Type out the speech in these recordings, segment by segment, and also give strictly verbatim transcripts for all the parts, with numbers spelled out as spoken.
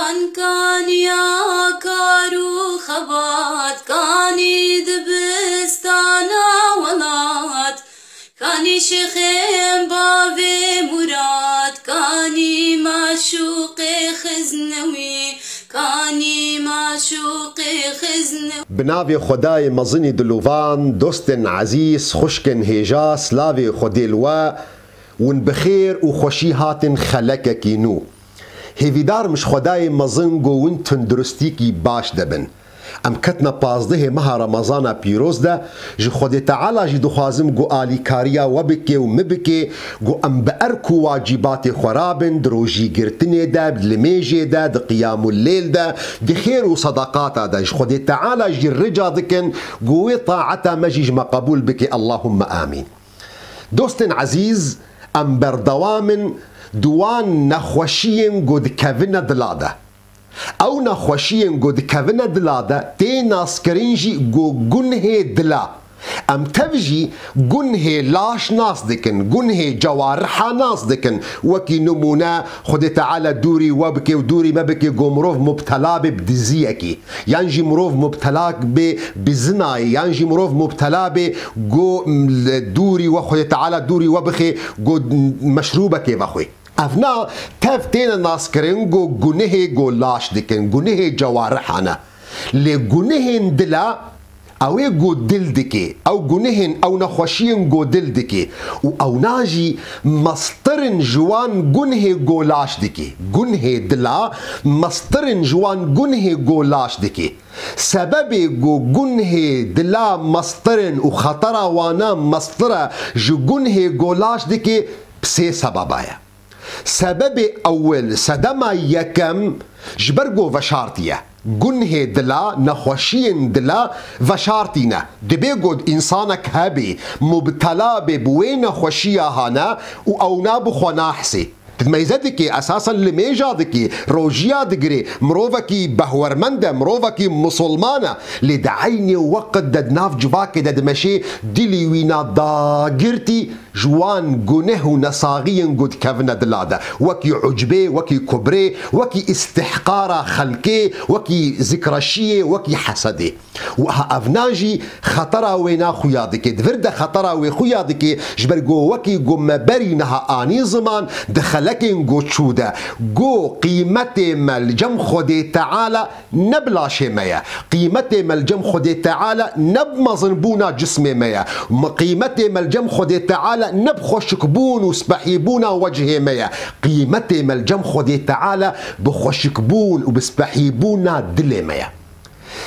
Kaniya kar û xebat, kanî dibistana welat, kanî şêxên bavê Murad, kanî maşûqê Xiznewî, kanî maşûqê Xiznewî. Bi navê Xwedayê mezinî dilovan, dostên ezîz, xwişkên hêja, slavê Xwedê li we, win bi xêr û xweşî hatin xelekekî nû. Hêvîdar im ji Xwedayê mezin ku win tunduristîkî baş de bin. Em ketine pazdehê meha Remezana pîroz de, ji Xwedê Teala jî dixwazim ku alîkariya we bike û min bike, ku em bi erk û wacîbatê xwe rabin, di rojîgirtinê de, di limêjê de, di qiyamul lêl de, di xêr û sedaqata de. Ji Xwedê Teala jî rica dikin ku wê taeta me jî ji me qebûl bike. Allahumme amîn. Dostên ezîz, em berdewam in di wan nexweşiyên ku dikevine dila de. Ew nexweşiyên ku dikevine dila de tê naskirin jî ku gunhê dila. Em tev jî gunhê laş nas dikin, gunhê cewariha nas dikin. Wekî nimûne, Xwedê Teala dûrî we bike û dûrî me bike ku mirov mubtela be bi diziyekî. Yan jî mirov mubtela be bi zinayê, yan jî mirov mubtela be ku, m, dûrî we, Xwedê Teala dûrî we bixe ku meşrûbekê vexwe. Evna tev têne naskirin ku gunehê ku laş dikin, gunehê cewariha ne. Lê gunehên dila, ew ê ku dil dike, ew gunehên, ew nexweşiyên ku dil dike. Û ewna jî mestir in ji wan gunhê ku laş dike. Gunhê dila mestir in ji wan gunhê ku laş dike. Sebebê ku gunhê dila mestir in û xetera wana mestir e ji gunhê ku laş dike, bi sê sebeba ye. Sebebê ewil, sedema yekem ji ber ku veşartiye. Gunhê dila, nexweşiyên dila veşartî ne. Dibê ku însanek hebê, mubtela bê bi wê nexweşiya hane û ewna bi xwe nahsê. Meyze dike, esasen limêja dike, rojiya digire, mirovekî behwermend e, mirovekî misilman e, lê di eynê weqt de di nav civakê de dimeşê, dilî wî na dagirtî, ji wan guneh û nesaxiyên ku dikevine dila de, wekî ucbê, wekî kubrê, wekî îstihqara xelkê, wekî zikreşiyê, wekî hesedê. Wiha evna jî xetera wêna xuya dike. Di vir de xetera wê xuya dike, ji ber ku wekî ku me berî niha anî ziman, di xelekên ku çû de, ku qîmetê me li cem Xwedê Teala ne bi laşê me ye. Qîmetê me li cem Xwedê Teala ne bi mezinbûna cismê me ye. Me, qîmetê me li cem Xwedê Teala ne bi xweşikbûn û spehîbûna wecihê me ye. Qîmetê me li cem Xwedê Teala bi xweşikbûn û bi spehîbûna dilê me ye.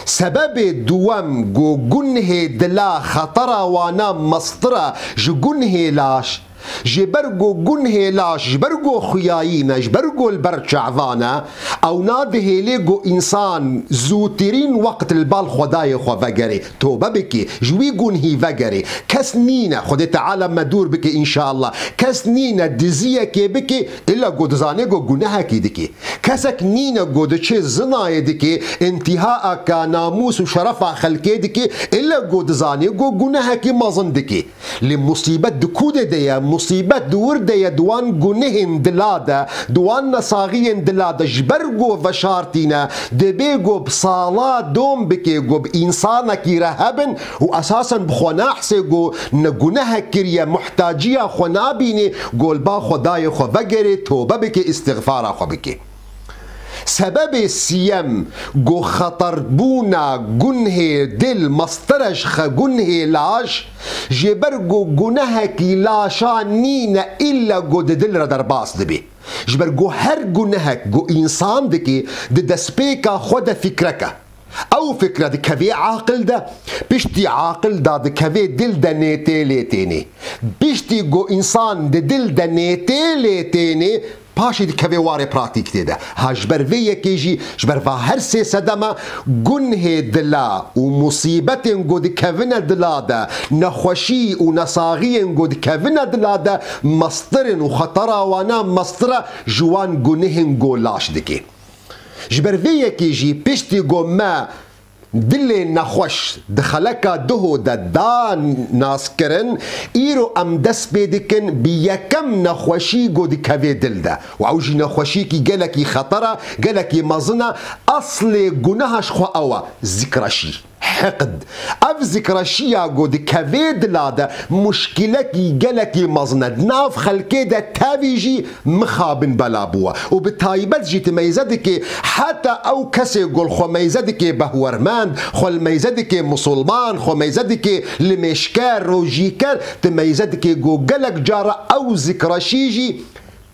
Sebebê duwem ku gunhê dila xetera wana mestir e ji gunhê laş, ji ber ku gunhê laş, ji ber ku xuyayî ne, ji ber ku li ber çavan e, ewna dihêlê ku însan zûtirîn weqt li bal Xwedayê xwe vegerê, tobe bike, ji wî gunhî vegerê. Kes nîne, Xwedê Teala me dûr bike înşallah, kes nîne diziyekê bike, illa ku dizanê ku gunehekî dike. Kesek nîne ku diçe zinayê dike, întihaaka namûs û şerefa xelkê dike, illa ku dizanê ku gunehekî mezin dike. Lê musîbet di ku de de ye? Musîbet di wir de ye, di wan gunehên dila de, di wan nesaxiyên dila de, ji ber ku veşartî ne, dibê ku bi sala dom bike ku bi însanekî re hebin û esasen bi xwe nahsê ku ne gunehek kiriye, muhtaciya xwe nabînê, ku li ba Xwedayê xwe vegerê, tobe bike, îstixfara xwe bike. Sebebê siyem, ku xeterbûna gunhê dil mestir e ji xe-, gunhê laş, ji ber ku gunehekî laşa nîne, îlle ku di dil re derbas dibe. Ji ber ku her gunehek ku însan dike, di destpêka xwe de fikrek e. Ew fikre dikevê aqil de, piştî aqil da dikevê dil de nêtê lê tênê. Piştî ku însan di dil de nêtê lê tênê, paşê dikevê warê pratîkê de. Ha ji ber vê yekê jî, ji ber va her sê sedema gunhê dila û musîbetên ku dikevine dila de, nexweşî û nesaxiyên ku dikevine dila de, mestir in û xetera wana mestir e ji wan gunehên ku laş dike. Ji ber vê yekê jî piştî ku me Dilê nexweş di xeleka duho de da naskirin, îro em dest pê dikin bi yekem nexweşî ku dikevê dil de. Û ew jî nexweşîkî gelekî xeter e, gelekî mezin e. Eslê guneha ji xwe ew e, zikreşî, hiqd. Ev zikreşiya ku dikevê dila de, muşkilekî gelekî mezin e. Di nav xelkê de tevî jî mixabin bela bûye. Û bi taybet jî tu meyze dikê, heta ew kesê ku li xwe meyze dikê behwermend, xwe li meyze dikê musulman, xwe meyze dikê limêjker, rojîker, tu meyze dikê ku gelek cara ew zikreşî jî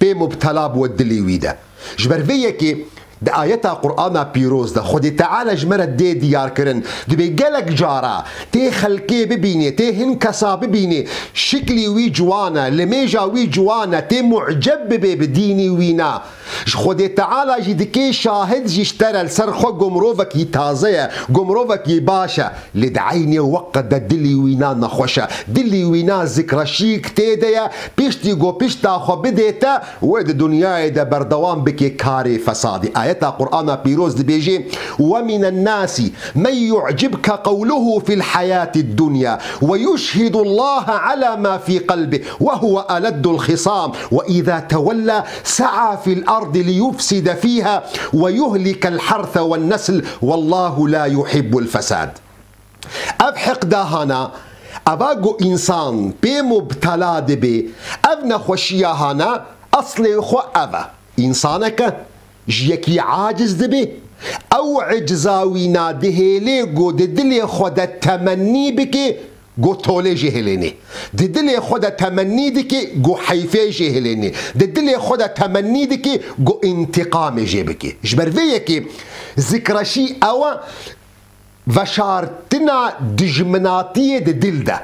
pê mubtela bûye dilê wî de. Ji ber vê yekê di ayeta Qur'ana pîroz de Xwedê Teala ji me re dê diyarkirin, dibê gelek cara tê xelkê bibînê, tê hin kesa bibînê, şiklî wî ciwan e, limêja wî ciwan e, tê muceb bibê bi dînî wîna. Ji Xwedê Teala jî dikê şahid jî ji te re li ser xwe ku mirovekî taze ye, ku mirovekî baş e. Lê di eynê weqt de dilî wîna nexweş e. Dilî wîna zikreşîk tê de ye, piştî ku pişta xwe bidê te, wê di dinyayê de berdewam bike karê fesadî. Ayeta Qur'ana pîroz dibêje, "Ve minen nasi men yu'cibke qewluhu fil hayatid dunya ve yuşhidullaha ala ma fi qalbi ve huve eleddul hisam ve iza tewella sa'a fil ardi liyufside fiha ve yuhlikel harsa ven nesl vallahu la yuhibbul fesad." Ev hiqda hana, eva ku însan pê mubtela dibe, ev nexweşiya hana, eslê xwe ev e. Însaneke ji yekî aciz dibe, ew icza wîna dihêlê ku di dilê xwe de temennî bike, ku tolê jê hilênê. Di dilê xwe de temennî dike, ku heyfê jê hilênê. Di dilê xwe de temennî dike, ku întîqamê jê bike. Ji ber vê yekê zikreşî ew e, veşartina dijminatiyê di dil de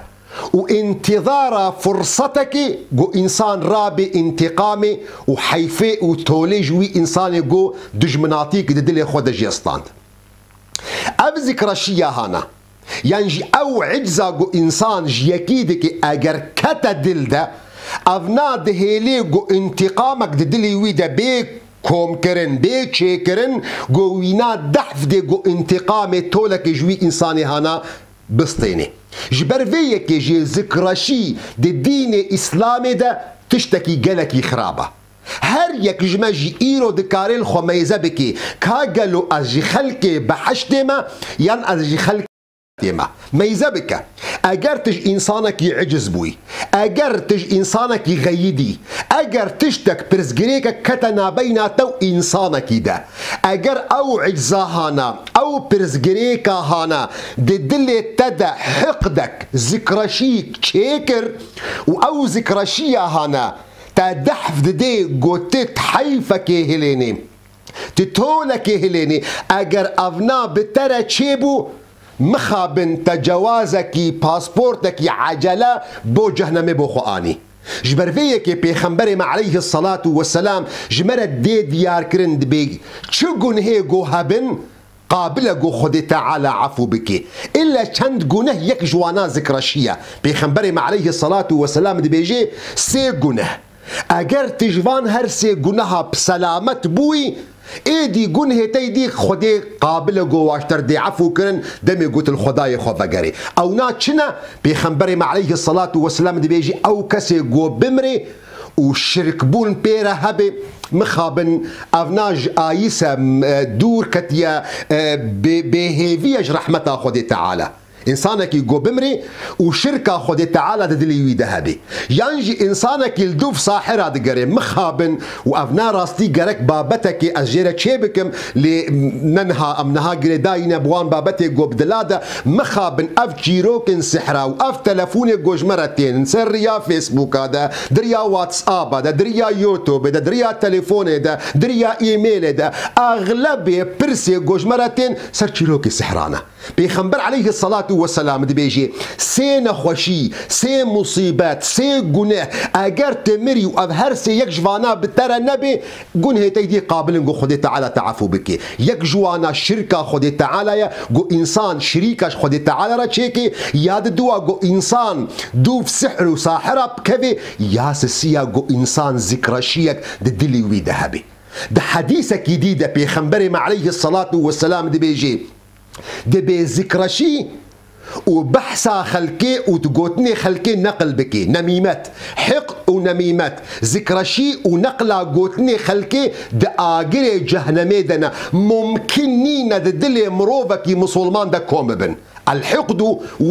û întîzara firsetekê ku însan rabê întîqamê û heyfê û tolê ji wî însanê ku dijminatiyekî di dilê xwe de jê stand. Ev zikreşiya hana, yan jî ew icza ku însan ji yekî dike, eger kete dil de, ev na dihêlê ku întîqamek di dilê wî de bê komkirin, bê çêkirin, ku wîna dehf dê ku întîqamê tolekê ji wî însanê hana bistênê. Ji ber vê yekê jî zikreşî di dînê Îslamê de tiştekî gelekî xirab e. Her yek ji me jî îro dikare li xwe meyze bike, ka gelo ez ji xelkê behiştê me, yan ez ji xelkê tê me. Meyze bike. Eger tu ji însanekî eciz bûyî, eger tu ji însanekî xeyidî, eger tiştek, pirsgirêkek kete nabeyna te û însanekî de, eger ew icza hana, ew pirsgirêka hana di dilê te de hiqdek, zikreşîk çêkir û ew zikreşiya hana te dehf didê, gotit heyfekê hilênê, tu tolekê hilênê, eger evna bi te re çêbû, mixabin te cewazekî, pasportekî ecele bo cehnemê bo xwe anî. Ji ber vê yekê Pêxemberê me aleyhisselatu vesselam ji me re dê diyar kirin, dibê çi gunhê go hebin, qabil e go Xwedê Teala efû bike. Îlle çend guneh, yek ji wana zikreşî ye. Pêxemberê me aleyhisselatu vesselam dibêje sê guneh. Eger tu ji van her sê guneha bi selamet bûyî, êdî gunhê te dî Xwedê qabil e go waşter dê efû kirin, demê go tu li Xwedayê xwe vegerê. Ewna çi ne? Pêxemberê me aleyhisselatu vesselam dibêjî, ew kesê go bimrê û şirkbûn pê re hebe, mixabin evna ji ayîse, e, dûr ketiye, e, bê-, bêhêvî ye ji rehmeta Xwedê Teala. Însanekî go bimrê û şirka Xwedê Teala di dilê wî de hebe. Yan jî însanekî li dûv sahira digere, mixabin û evna rastî gerek babetekê ez jê re çê bikim, lê ne niha, em niha girêdayî ne bi wan babetê go bi dila de, mixabin ev çîrokên sihra û ev telefonê go ji me re tên, ser riya Facebooka de, di riya WhatsAppa de, di riya YouTubeê de, di riya telefonê de, di riya e-mailê de, exlebê pirsê go ji me re tên ser çîrokê sihra ne. Pêxember aleyhisselatu vesselam dibêje, sê nexweşî, sê musîbet, sê guneh, eger tu mirî û ev her sê yek ji vana bi te re nebe, gunhê te dî qabil in go Xwedê Teala te efû bike. Yek ji wana şirka Xwedê Teala ye, go însan şirîka ji Xwedê Teala re çêke, ya di dua go însan dûv sihr û sahira bikeve, ya sisiya go însan zikreşiyek di dilî wî de hebe. Di hedîsekî dî de Pêxemberê me aleyhisselatu vesselam dibêje, Dibê zikreşî û behsa xelkê û gotinê xelkê neqil bikê. Nemîmet, hiqd û nemîmet, zikreşî û neqla gotinê xelkê di agirê cehnemê de ne. Mumkin nîne di dilê mirovekî misilman de kom bibin. الحقد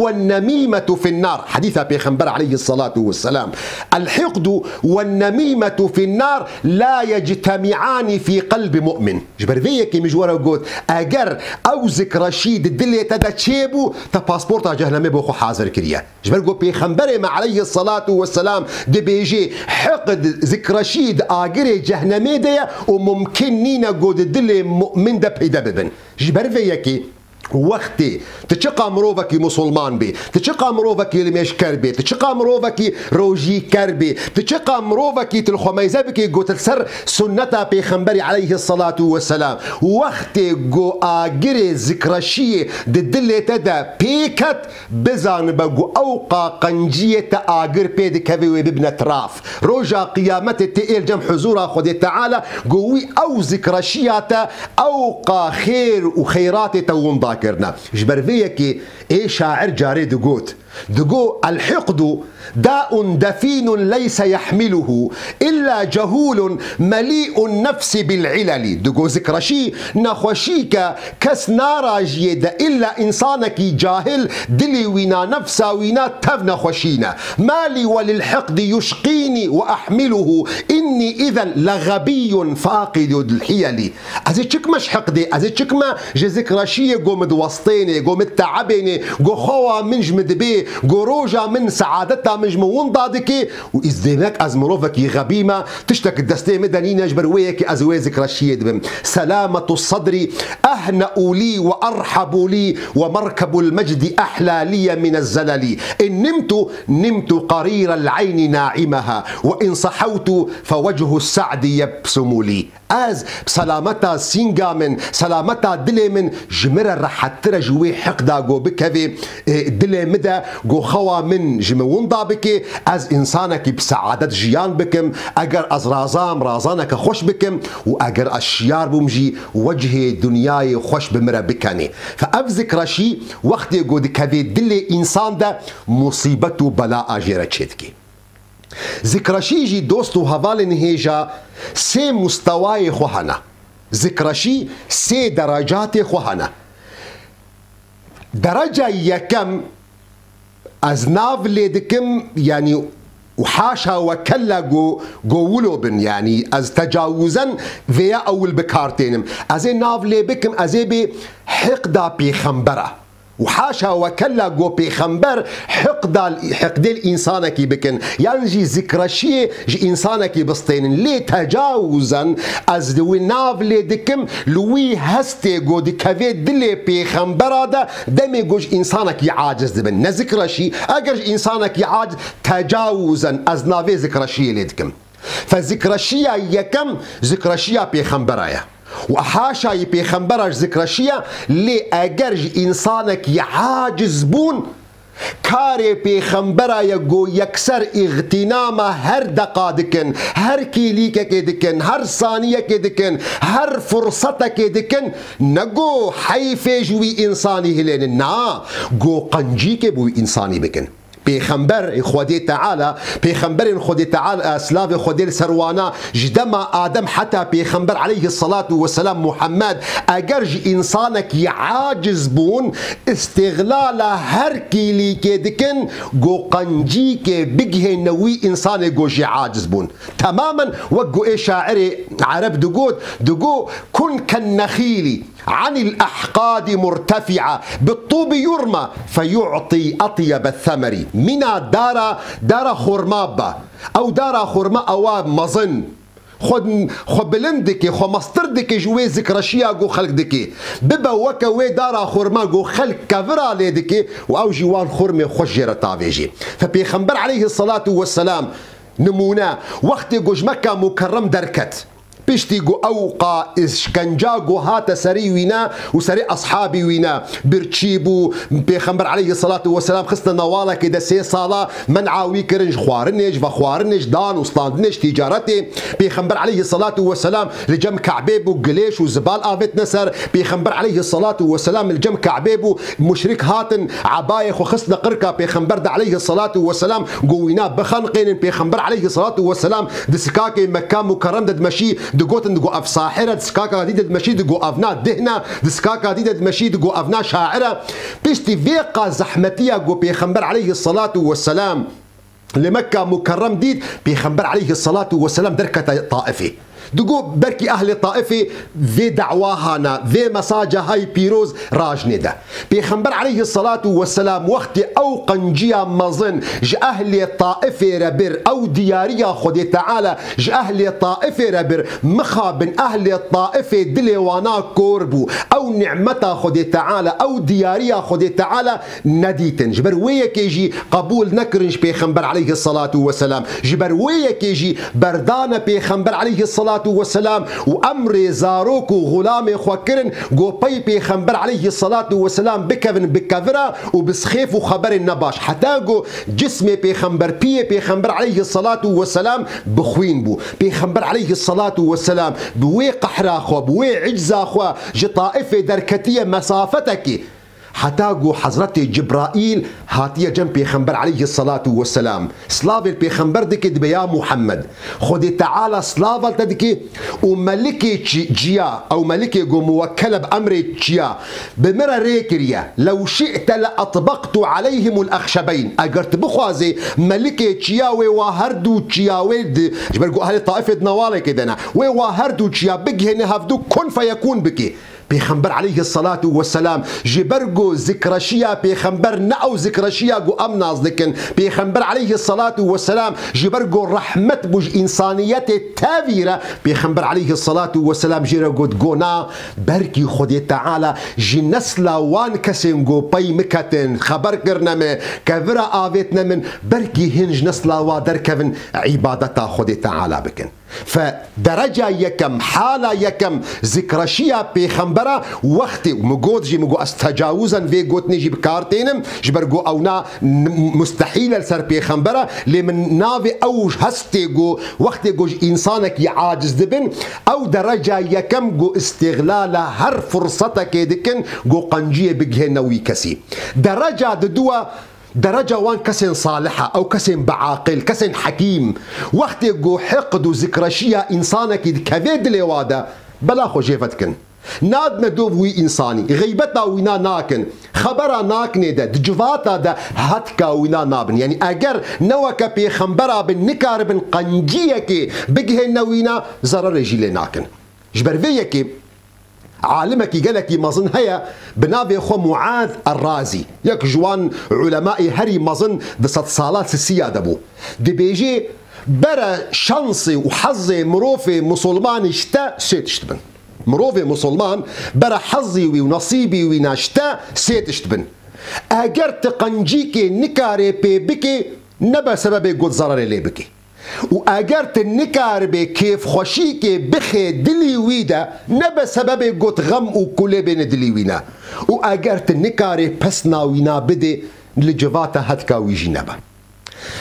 والنميمة في النار. Hedîsa Pêxember aleyhissalatu vesselam. الحقد والنميمة في النار لا يجتمعان في قلب مؤمن. Ji ber vê yekê min ji we re got, eger ew zikreşî di dilê te de çêbû, te pasporta cehnemê bo xwe hazir kiriye. Ji ber ku Pêxemberê me aleyhissalatu vesselam dibêjê, hiqd, zikreşî di agirê cehnemê de ye û mumkin nîne ku di dilê mu'min de peyde bibin. Ji ber vê yekê wextê tu çiqa mirovekî musulman bê, tu çiqa mirovekî limêjker bê, tu çiqa mirovekî rojîker bê, tu çiqa mirovekî tu li xwe meyze bikê, got li ser sunneta Pêxemberî aleyhissalatu vesselam, wextê ku agirê zikreşiyê di dilê te de pê ket, bizanibe ku ewqa qenciyê te agir pê dikeve wê bibine tiraf. Roja qiyametê tê êl cem huzura Xwedê Teala ku wî ew zikreşiya te ewqa xêr û xeyratê te winda kirine. Ji ber vê yekê ê şair carê digot, digo, الحقد داء دفين ليس يحمله إلا جهول مليء النفس بالعلل. Digo, zikreşî nexweşîke kes narajiyê de, illa însanekî cahil, dilê wîna, nefsa wîna tev nexweşî ne. ما لي وللحقد يشقيني وأحمله إني إذا لغبي فاقد الحيل. Ez ê çikme ji hiqdê, ez ê çikme ji zikreşiyê, go min diwestênê, go min teebênê, go xewa min ji min dibê, go roja min, seadeta min ji min winda dikê û îz dêmek ez mirovekî xebî me, tiştek destê min de nîne, ji ber wê yekê ez wê zikreşiyê dibim. سلامة الصدر أهنأ لي وأرحب لي ومركب المجد أحلى لي من الزلل. إن نمت نمت قرير العين ناعمها وإن صحوت فوجه السعد يبسم لي. Ez bi selameta sînga min, selameta dilê min ji min re rehettir e ji wê hiqda go bikevê, e, dilê min de, go xewa min ji min winda bikê, ez însanekî bi seadet jiyan bikim, eger ez razam, razaneke xweş bikim û eger ez şiyar bûm jî, wecihê dinyayê xweş bi min re bikenê. Fe ev zikreşî wextê go dikevê dilê însan de, musîbet û bela a jê re çêdikê. Zikreşî jî dost û hevalên hêja sê mustewayê xwe hene. Zikreşî sê derecatê xwe hene. Dereca yekem ez nav lê dikim, yanî û haşa we kella go, go wilo bin, yanî ez tecawuzen vêya ewil bi kar tênim. Ez ê nav lê bikim, ez ê bê hiqda pêxembera. Û haşa we kella go pêxember hiqda, hiqdê li însanekî bikin, yan jî zikreşiyê ji însanekî bistênin. Lê tecawuzen ez li wî nav lê dikim, li wî hestê go dikevê dilê pêxembera de, demê go ji însanekî aciz dibin. Ne zikreşî, eger ji însanekî aciz, tecawuzen ez navê zikreşiyê lê dikim. Fe zikreşiya yekem zikreşiya pêxembera ye. Û haşa yi pêxembera ji zikreşiya, lê eger ji însanekî aciz bûn, karê pêxembera ye go yekser îxtînama her deqa dikin, her kîlîkekê dikin, her saniyekê dikin, her fursetekê dikin, ne go heyfê ji wî însanî hilênin, na, go qencîkê bi wî însanî bikin. Pêxember Xwedê Teala, pêxemberên Xwedê Teala, silavê Xwedê li ser wana, ji dema Adem heta Pêxember aleyhissalatu vesselam Muhammed, eger ji însanekî aciz bûn, îstîxlala her kîlîkê dikin, go qencîkê bigihêne wî însanê go jê aciz bûn. Temamen wek go ê şairê Ereb digot, digo, kun ken nexîlî. عن الأحقاد مرتفعة بالطوب يرمى فيعطي أطيب الثمر. Mîna dara, dara xorma be. Ew dara xorma ewa mezin. Xwe, xwe bilind dike, xwe mestir dike ji wê zikreşiya ku xelk dike. Bibe weke wê dara xorma ku xelk kevira lê dike û ew jî wan xormê xweş jê re tavêjê. Fe Pêxember aleyhissalatu vesselam, nimûne, wextê ku ji Mekka Mukerrem derket, Piştî ku ew qa îşkenca ku hate serî wî ne û serê eshabî wî ne, birçî bû, Pêxember aleyhisselatu vesselam xistine newalekê de sê sala men'a wî kirin ji xwarinê, ji vexwarinê, ji dan û standinê, ji tîcaretê. Pêxember aleyhisselatu vesselam li cem Ke'bê bû, gilêş û zibal avêtine ser. Pêxember aleyhisselatu vesselam li cem Ke'bê bû, muşrik hatin, ebayê xwe xistine qirka Pêxember de aleyhisselatu vesselam, got wîna bixenqênin. Pêxember aleyhisselatu vesselam di sikakê Mekka Mukerrem de dimeşî, digotin, digot ev sahir e, di sikaka dî de dimeşî, digot ev na dihn e, di sikaka dî de dimeşî, digot ev na şair e. Piştî vê qa zehmetiya ku Pêxember aleyhisselatu vesselam li Mekka Mukerrem dît, Pêxember aleyhisselatu vesselam derkete Taifê. Digot, belkî ehlê Taifê vê dawa hana, vê mesaca hay pîroz rajnê de. Pêxember aleyhisselatu vesselam wextê ew qenciya mezin ji ehlê Taifê re bir, ew diyariya Xwedê Teala ji ehlê Taifê re bir, mixabin ehlê Taifê dilê wana kor bû. Ew nimeta Xwedê Teala, ew diyariya Xwedê Teala nedîtin. Ji ber wê yekê jî qebûl nekirin ji Pêxember aleyhisselatu vesselam. Ji ber wê yekê jî berdane Pêxember aleyhisselatu vesselam û emrê zarok û xulamê xwe kirin, got pey Pêxember aleyhisselatu vesselam bikevin bi kevira û bi sixêf û xeberên nebaş. Heta got cismê Pêxember, piyê Pêxember aleyhisselatu vesselam bi xwîn bû. Pêxember aleyhisselatu vesselam bi wê qehra xwe, bi wê icza xwe ji Taifê derketiye mesafetekê. Heta ku Hezretê Cibraîl hatiye cem Pêxember aleyhisselatu vesselam. Slavê li Pêxember dike, dibe ya Muhammed, Xwedê Teala slava li te dike û melikê çi-, çiya, ew melikê ku muwekkel e bi emrê çiya, bi min re rê kiriye. Lew şi'te le etbaqtu aleyhimul exşebeyn. Eger tu bixwazê melikê çiya wê wa her du çiya wê di, ji ber ku ehlê Taifê di newalekê de ne, wê wa her du çiya bigihêne hevdu kun feyekun bikê. Pêxember aleyhisselatu vesselam, ji ber ku zikreşiya Pêxember ne ew zikreşiya ku em nas dikin. Pêxember aleyhisselatu vesselam ji ber ku rehmet bû ji însaniyetê tevî re, Pêxember aleyhisselatu vesselam jê re got, got na, belkî Xwedê Teala ji nesla wan kesên ku pey min ketin, xeber kirine min, kevira avêtine min, belkî hin ji nesla wa derkevin, îbadeta Xwedê Teala bikin. Fe dereca yekem, hala yekem, zikreşiya Pêxembera wextê, min got jî, min got ez tecawuzen vê gotinê jî bi kar tênim, ji ber ku ewna n-, mustehîl e li ser Pêxembera, lê min navê ew hestê ku wextê ku ji însanekî aciz dibin, ew dereca yekem ku îstîxlala her firsetekê dikin, ku qenciyê bigihêne wî kesî. Dereca diduwa, dereca wan kesên salih e, ew kesên biaqil, kesên hekîm. Wextê ku hiqd û zikreşiya însanekî dikeve dilê wa de, bela xwe jê vedikin. Nadine dov wî însanî, xeybeta wîna nakin, xebera nakinê de, di civata de hetka wîna nabin. Yanî eger ne weke pêxembera bin, nikaribin qenciyekê bigihêne wîna, zererê jî lê nakin. Ji ber vê yekê, alimekî gelekî mezin heye, bi navê xwe Muaz Er-Razî, yek ji wan ulemayê herî mezin di sedsala sisiya de bû. Dibêjê, bere şansê û hezê mirovê musulmanî ji te sê tişt bin. Mirovê musulman bere hezî wî û nesîbî wî ne ji te sê tişt bin. Eger tu qencîkê nikarê pê bikê, nebe sebebê got zererê lê bikê. Û eger tu nikaribê kêfxweşîkê bixê dilî wî de, nebe sebebê got xem û kulê bêne dilî wî ne. Û eger tu nikarê pesna wîna bidê, li civata hetka wî jî nebe.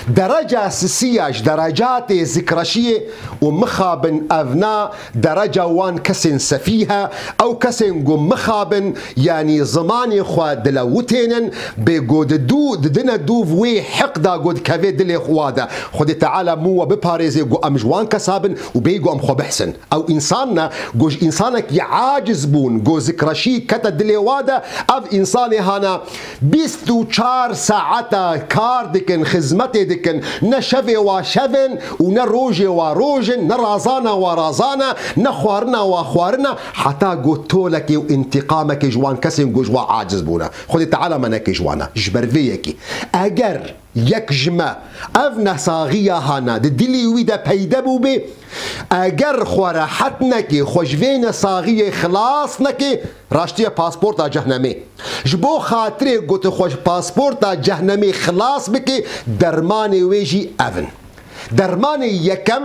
Dereca sisiya ji derecatê zikreşiyê û mixabin evna dereca wan kesên sefîh e, ew kesên ku mixabin, yanî zimanê xwe dilewitênin, bê ku di dû, didine dûv wê heqda ku dikeve dilê xwe de. Xwedê Teala min we biparêzê ku em ji wan kesa bin û bêyî ku em xwe bihsin. Ew însan ne, ku ji însanekî aciz bûn, ku zikreşî kete dilê wa de, ev însanê hana bîst û çar saeta kar dikin, xizmetê dikin, ne şevê wa şev in û ne rojê wa roj in, ne razana wa razan e, ne xwarina wa xwarin e, heta ku tolekê û întîqamekê ji wan kesên ku ji wa aciz bûne. Xwedê Teala me neke ji wan e. Ji ber vê yekê, eger yek ji me ev nesaxiya hana di dilî wî de peyde bûbê, eger xwe rehet nekê, xwe ji vê nesaxiyê xilas nekê, raştiye pasporta cehnemê. Ji bo xatirê ku tu xwe ji pasporta cehnemê xilas bikê, dermanê wê jî ev in. Dermanê yekem,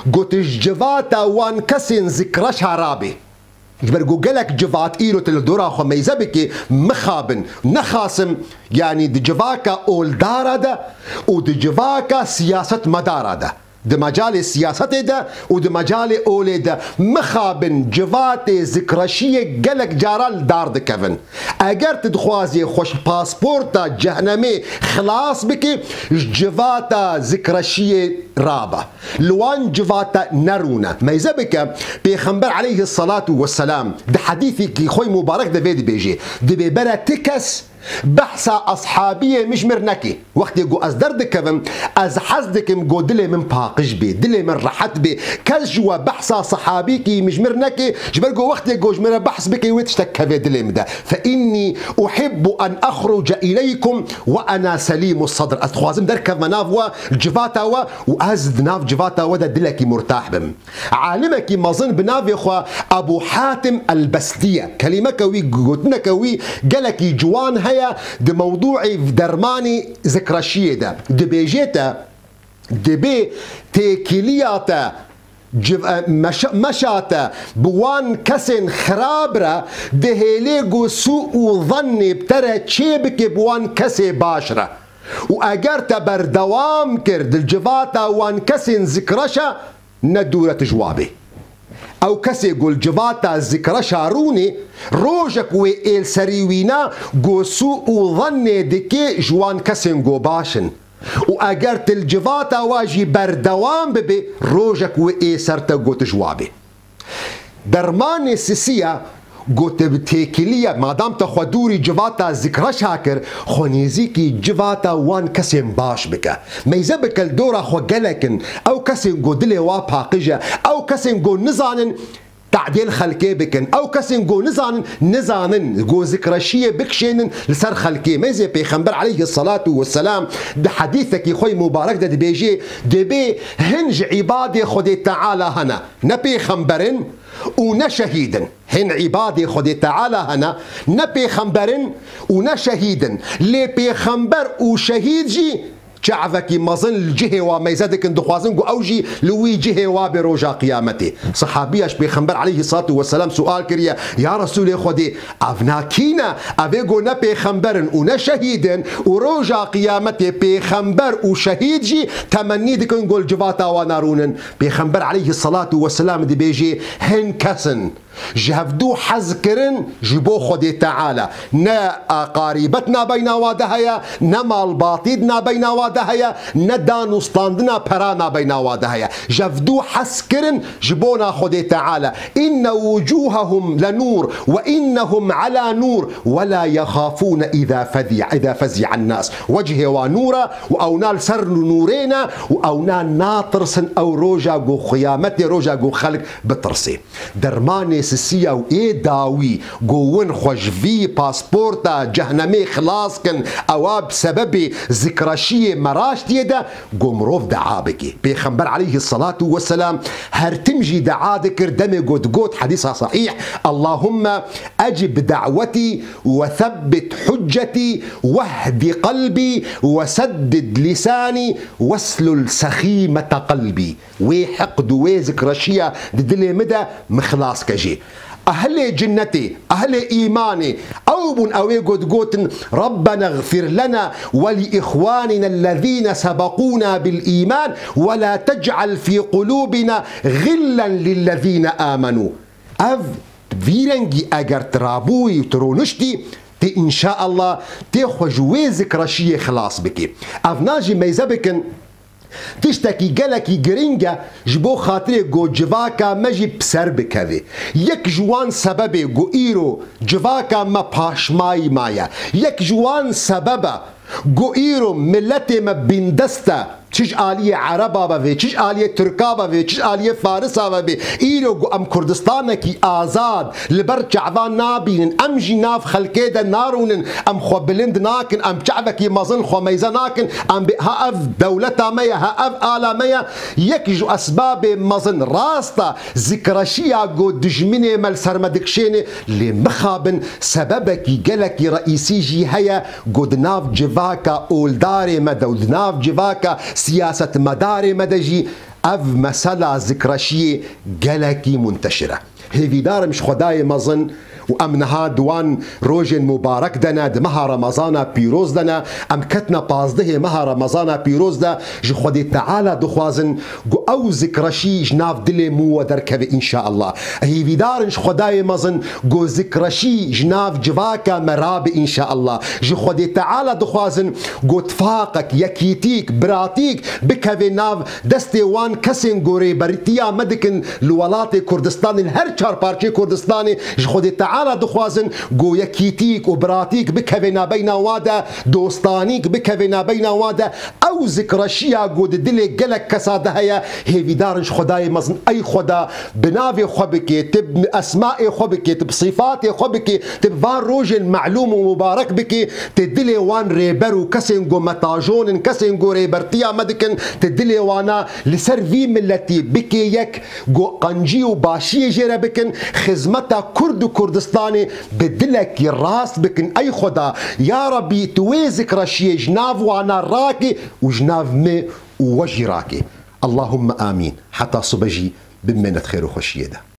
got ji civata wan kesên zikreşa rabê. Ji ber ku gelek civat îro tu li dora xwe meyze bikî, mixabin, nexasim, yanî di civaka oldara de û di civaka siyasetmedara de, di mecalê siyasetê de û di mecalê olê de, mixabin civatê zikreşiyê gelek cara li dar dikevin. Eger tu dixwazî xwe ji pasporta cehnemê xilas bikî, ji civata zikreşiyê rabe. Li wan civata nerûne. Meyze bike, Pêxember aleyhisselatu vesselam di hedîsekî xwe mubarek de vê dibêje, dibê bere ti kes behsa eshabiyê min ji mir neke. Wextê ku ez derdikevim, ez hez dikim ku dilê min paqij bê, dilê min rehet bê. Kes ji we behsa sehabîkî min ji mir neke, ji ber ku wextê ku ji min re behs bike, wê tiştek keve dilê min de. Fe innî uhibbu en exruce ileykum ve ena selîmu sadr. Ez dixwazim derkevme nav we, civata we û ez di nav civata we de dilekî murtah bim. Alimekî mezin bi navê xwe Ebû Hatim el-Bestî ye. Kelîmeke wî, gotineke wî gelekî ciwan heye di mewdûê dermanî zikreşiyê de. Dibêje te, dibê têkiliya te, civ-, e, meşa-, meşa te bi wan kesên xirab re dihêlê ku sû û zannê bi te re çêbike bi wan kesê baş re. Û eger te berdewam kir di civata wan kesên zikreşa, ne dûre tu ji wa bê. Ew kesê ku li civata zikreşa rûnê, rojek wê ê li serî wîna ku sû û zannê dike ji wan kesên ku baş in. Û eger tu li civata wa jî berdewam bibê, rojek wê ê ser te ku tu ji wa bê. Dermanê sisiya, ku te bi têkiliya, madam te xwe dûrî civata zikreşa kir, xwe nêzîkî civata wan kesên baş bike. Meyze bike li dora xwe gelek in, ew kesên ku dilê wa paqij e, ew kesên ku nizanin tadê li xelkê bikin, ew kesên ku nizanin, nizanin, ku zikreşiyê bikişênin li ser xelkê. Meyzê Pêxember aleyhisselatu vesselam di hedîsekî xwe mubarek de dibêje, dibê hin ji îbadê Xwedê Teala hene. Ne pêxember in û ne şehîd in. Hin îbadê Xwedê Teala hene, ne pêxember in û ne şehîd in. Lê pêxember û şehîd jî çavekî mezin li cihê wa meyze dikin, dixwazin ku ew jî li wî cihê wa bê roja qiyametê. Sehabiya ji Pêxember aleyhissalatu vesselam sual kiriye, Ya Resûlê Xwedê, ev na kî ne? Ev ê ku ne pêxember in û ne şehîd in û roja qiyametê pêxember û şehîd jî temennî dikin ku li civata wan rûnin. Pêxember aleyhissalatu vesselam dibêje, hin kes in ji hevdû hez kirin ji bo Xwedê Teala. Ne aqarîbet nabeyna wa de heye, ne malbatî di nabeyna wa de heye, ne dan û standina pera nabeyna wa de heye. Ji hevdû hez kirin ji bona Xwedê Teala. Inne wucuhahum le nur ve innehum ala nur ve la yexafûne îza fezî-, îza fezi'en nas. Wecihê wa nûr e û ewna li ser nûrê ne û ewna natirsin ew roja ku qiyametê, roja ku xelk bitirsê. Dermanê sisiya û ê dawî ku win xwe ji vî pasporta cehnemê xilas kin, ewa bi sebebê zikreşiyê meraştiyê de ku mirov dua bike. Pêxember aleyhissalatu vesselam her tim jî dua dikir, demê ku digot, hedîsa sahîh, Allahumme ecib da'wetî ve sebbit huccetî vehdi qelbî ve seddid lîsanî veslul sexîmete qelbî. Wê heqd û wê zikreşiya di dilê min de min xilas ke jê. Ehlê cinnetê, ehlê îmanê, ew bûn ew ê ku digotin, Rabbena gfir lena ve li îxwanina ellezîne sebekûna bil îman ve la tec'el fî qulûbina gillen lillezîne amenû. Ev vî rengî eger tu rabûyî û tu rûniştî, tê înşaallah tê xwe ji wê zikreşiyê xilas bikî. Ev na jî meyze bikin, tiştekî gelekî giring e ji bo xatirê ku civaka me jî bi ser bikeve. Yek ji wan sebebê ku îro civaka me paşmayî maye. Yek ji wan sebeba ku îro miletê me bîndest e, çi ji aliyê Ereba be vê, çi ji aliyê Tirka be vê, çi ji aliyê Farisa be bê, îro ku em Kurdistanekî azad li ber çavan nabînin, em jî nav xelkê de narûnin, em xwe bilind nakin, em çavekî mezin xwe meyze nakin, em bê, ha ev dewleta me ye, ha ev ala me ye. Yek ji esbabê mezin rast e, zikreşiya ku dijminê me li ser me dikişêne, lê mixabin sebebekî gelekî reîsî jî heye, ku di nav civaka oldarê me de û di nav civaka siyasetmedarê me de jî ev mesela zikreşiyê gelekî munteşir e. Hêvîdar im ji Xwedayê mezin û em niha di wan rojên mubarek de ne, di meha Remezana pîroz de ne, em ketine pazdehê meha Remezana pîroz de, ji Xwedê Teala dixwazin ku ew zikreşî ji nav dilê me we derkeve înşaallah. Hêvîdar in ji Xwedayê mezin ku zikreşî ji nav civaka me rabe înşaallah. Ji Xwedê Teala dixwazin ku tifaqek, yekîtîk, biratîk bikeve nav destê wan kesên ku rêbertiya me dikin li welatê Kurdistanê, li her çar parçeyê Kurdistanê. Ji Xwedê Teala dixwazin ku yekîtîk û biratîk bikeve nabeyna wa de, dostanîk bikeve nabeyna wa de. Ew zikreşiya ku di dilê gelek kesa de heye, hêvîdar in ji Xwedayê mezin, ey Xweda, bi navê xwe bike, tu bi esmaê xwe bike, tu bi sîfatê xwe bike, tu bi van rojên melûm û mubarek bike, tu dilê wan rêber û kesên ku me tajon in, kesên ku rêbertiya me dikin, tu dilê wana li ser vî miletî bike yek, ku qencî û başiyê jê re bikin, xizmeta Kurd û Kurdistanê bi dilekî rast bikin. Ey Xweda, ya Rebî, tu wê zikreşiyê ji nav wana rake û ji nav me û we jî rake. Allahümme amîn. Heta sibe jî bimêne di xêr û xweşiyê de.